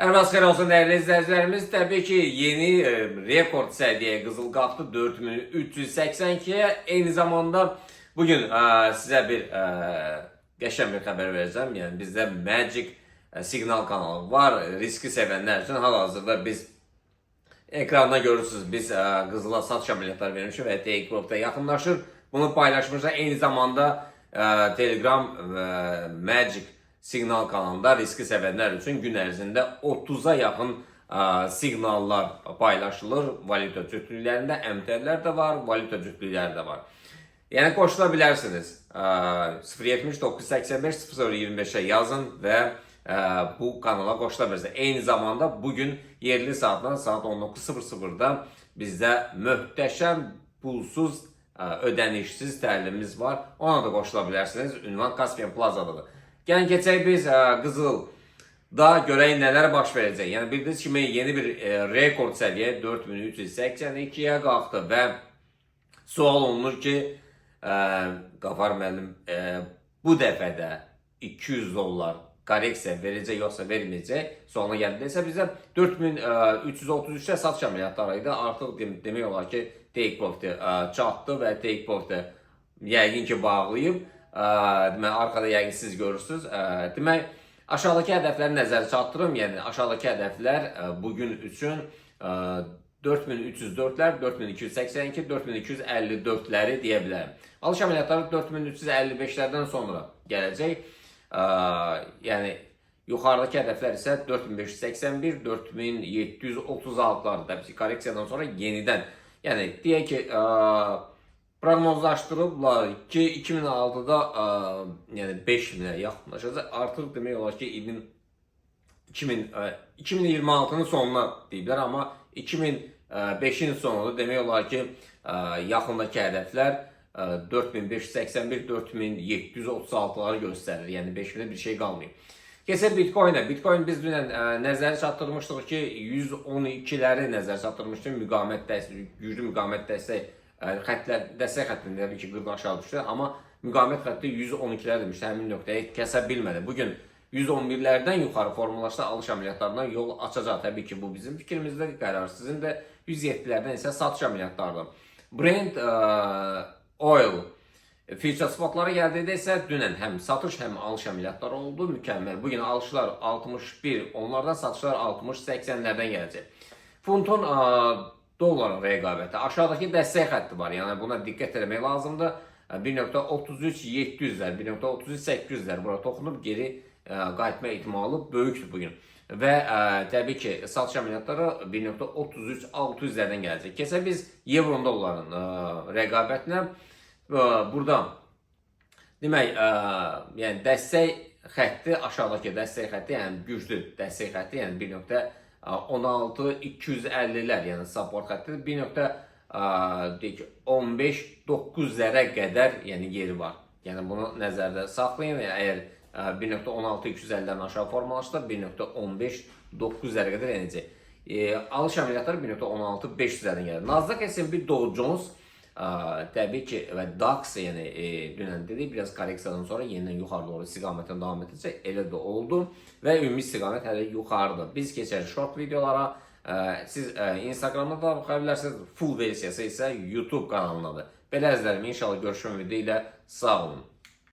Hər vaxt xeyir olsun dəyərli izləyicilərimiz. Təbii ki, yeni rekord səviyyəyə qızıl qalxdı 4382-yə. Eyni zamanda bugün sizə bir qəşəng bir xəbər verəcəm. Yəni bizdə Magic siqnal kanalı var. Riski sevənlər üçün hal-hazırda biz ekranda görürsünüz, biz qızıla satış əməliyyatları vermişik və take profitə yaxınlaşır. Bunu paylaşmışıq. Eyni zamanda Telegram Magic siqnal kanalında riski sevənlər üçün gün ərzində 30-a yaxın siqnallar paylaşılır. Valyuta cütlüklərində əmtələr də var, valyuta cütlükləri də var. Yəni qoşula bilərsiniz. 070 985 0025-ə yazın və bu kanala qoşula bilərsiniz. Eyni zamanda bugün yerli saatdan saat 19:00-da bizdə möhtəşəm pulsuz, ödənişsiz təlimimiz var. Ona da qoşula bilərsiniz. Ünvan Caspian Plazadadır. Gəlin keçək biz qızıl da görək nələr baş verəcək. Yəni bildiyiniz kimi yeni bir rekord səviyyə 4382-yə qalxdı və sual olunur ki, Qafar müəllim bu dəfə də 200 dollar korreksiya verəcək yoxsa verməyəcək? Sualına gəldikdə bizə 4333-də satış əməliyyatları idi. Artıq demək olar ki, take profit çatdı və take profit yəqin ki bağlayıb. Demək arxada yəqin siz görürsünüz. Demək aşağıdakı hədəfləri nəzərə çatdırım. Yəni aşağıdakı hədəflər bugün üçün 4304-lər, 4282, 4254-ləri deyə bilərəm. Alış əməliyyatları 4355-lərdən sonra gələcək. Yəni yuxarıdakı hədəflər isə 4581, 4736-lar. Təbii ki, korreksiyadan sonra yenidən, yəni deyək ki, proqnozlaşdırıblar ki, 2006-da yəni 5000-ə yaxınlaşacaq. Artıq demək olar ki, ilin 2026-nın sonuna deyiblər, amma 2005-in sonunda demək olar ki, yaxındakı hədəflər 4581, 4736-ları göstərir. Yəni 5000-ə bir şey qalmayıb. Keçək Bitcoin-ə. Bitcoin biz dünən nəzərə çatdırmışdıq ki, 112-ləri nəzərə çatdırmışdıq. Müqavimət dəstək, güclü müqavimət dəstək xəttlər, dəstək xəttində təbii ki, 40 aşağı düşdü, amma müqavimət xətti 112-lər demişdi. Həmin nöqtəyi kəsə bilmədi. Bugün 111-lərdən yuxarı formalaşda alış əməliyyatlarına yol açacaq. Təbii ki, bu bizim fikrimizdə, qərar sizin də. 107-lərdən isə satış əməliyyatlarıdır. Brent Oil future spotlara gəldikdə isə dünən həm satış, həm alış əməliyyatları oldu. Mükəmməl. Bugün alışlar 61, onlardan satışlar 60-80-lərdən gələcək. Funtun dolların rəqabəti. Aşağıdakı dəstək xətti var. Yəni buna diqqət etmək lazımdır. 1.33 700-lər, 1.33 800-lər bura toxunub geri qayıtma ehtimalı böyükdür bugün. Və təbii ki, satış əməliyyatları 1.33 600-lərdən gələcək. Keçək biz evro dolların rəqabətinə. Burada demək, yəni dəstək xətti, aşağıdakı dəstək xətti, yəni güclü dəstək xətti, yəni 1.16 250-lər, yəni support xətti 1. Deyək ki, 15 900-lərə qədər yəni yeri var. Yəni bunu nəzərdə saxlayın. Yəni, əgər 1.16 250-dən aşağı formalaşsa 1.15 900-lərə qədər enəcək. Alış əməliyyatları 1.16 500-lərdən gəlir. Nasdaq, S&P, Dow Jones təbii ki və DAX, yəni dünən dedik, biraz korreksiyadan sonra yenidən yuxarı doğru istiqamətlə davam edəcək. Elə də oldu və ümumi istiqamət hələ yuxarıdır. Biz keçərik short videolara. Siz Instagramda da baxa bilərsiniz. Full versiyası isə YouTube kanalındadır. Belə əzizlərim, inşallah görüşmək ümidi ilə, sağ olun.